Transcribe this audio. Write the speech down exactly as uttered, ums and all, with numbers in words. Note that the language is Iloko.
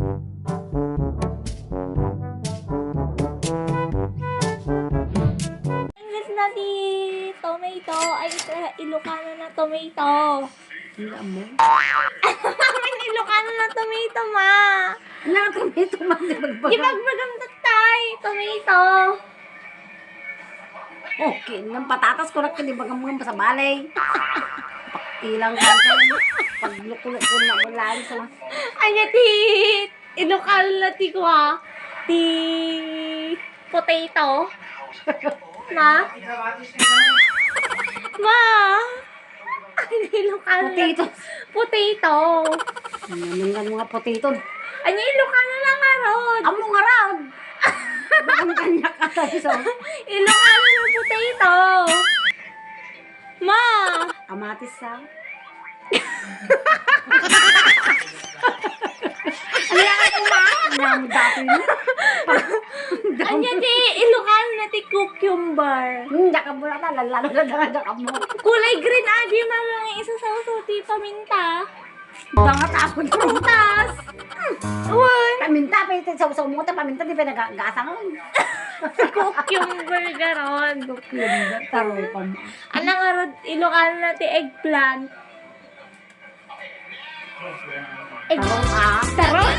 English na ti tomato. Ay, is-, Ilocano na tomato. Ang damo. Ilocano na tomato, ma. Ang tomato, ma, di bagbaga. Di bagbaga, tay. Tomato. Okay, nang patatas ko na kini bagang mga sa balay. Ilang ka, pagluko-luko na mo lang sa. Anya ti Ilocano na ti kua, ti potato. Ma? Ma? Ay, Ilocano na. Potato. Potato. Ano nga mga potato? Anya Ilocano na ngarud? Amo ngarud. Ang kanya ka tayo sa. Ilocano na potato. Ma! Amatis sa. Ano yan, ma? Ang dami dati mo. Anya ti Ilocano na ti cucumber. Hmm, daka mo na, lalo na daka mo. Kulay green, adi, ma, nga isasawsaw ti paminta. Dangat ako. Prutas. Uy. Paminta, pa ito, sawsaw mo, ta paminta, di pa nagagasang. Cucumber garud. Cucumber, tarukan. Anang arad, Ilocano na ti eggplant. Egg-, Tarong, ah. Tarong?